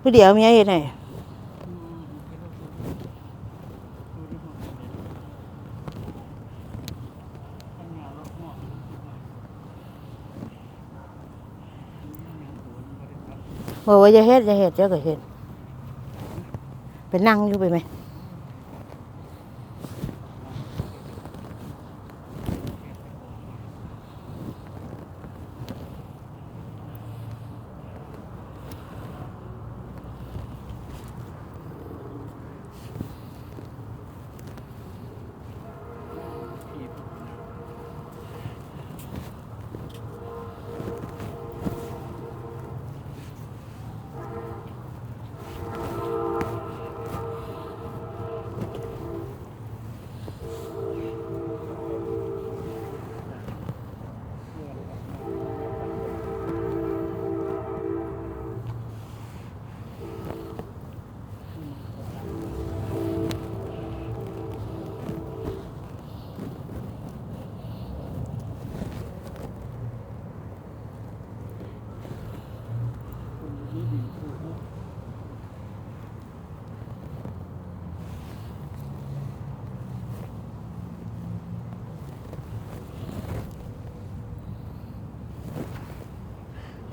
ຜູ້ດຽວເມຍເຮັດໃຫ້. ບອກວ່າຢ່າເຮັດ ຢ່າເຮັດ ເຈົ້າກໍເຮັດ ໄປນັ່ງຢູ່ໄປແມະ.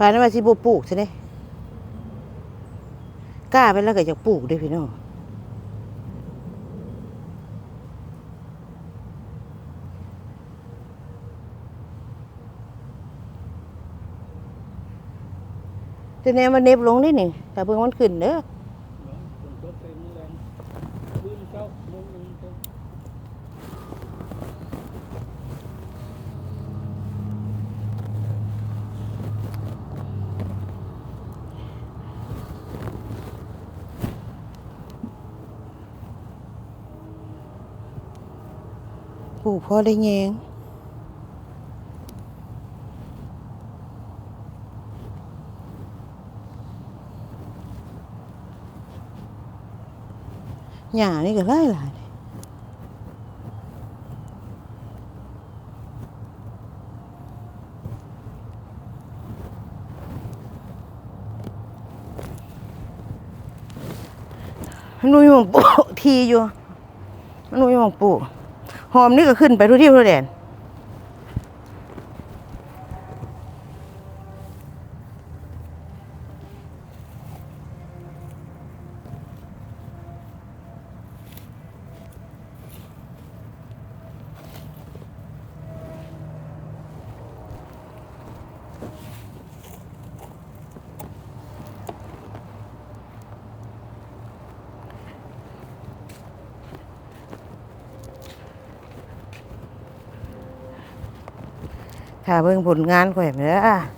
ປານວ່າຊິບໍ່ປູກຊະເດ້ ກ້າໄປແລ້ວກໍຢາກປູກເດ້ພີ່ນ້ອງ. ຕົວນີ້ມັນເໜັບລົງນີ້ນີ້ ຖ້າເບິ່ງມັນຂຶ້ນເດີ. ປູກພໍໄດ້ແຍງ ຫຍ້ານີ້ກໍຫຼາຍໆ ມັນບໍ່ມີໝ່ອງປູກ ທີ່ຢູ່ ມັນບໍ່ມີໝ່ອງປູກ. ຫອມນີ້ກໍຂຶ້ນໄປທົ່ວທິດທົ່ວແດນ. ຖ້າເບິ່ງຜົນງານຂ້ອຍເດີ.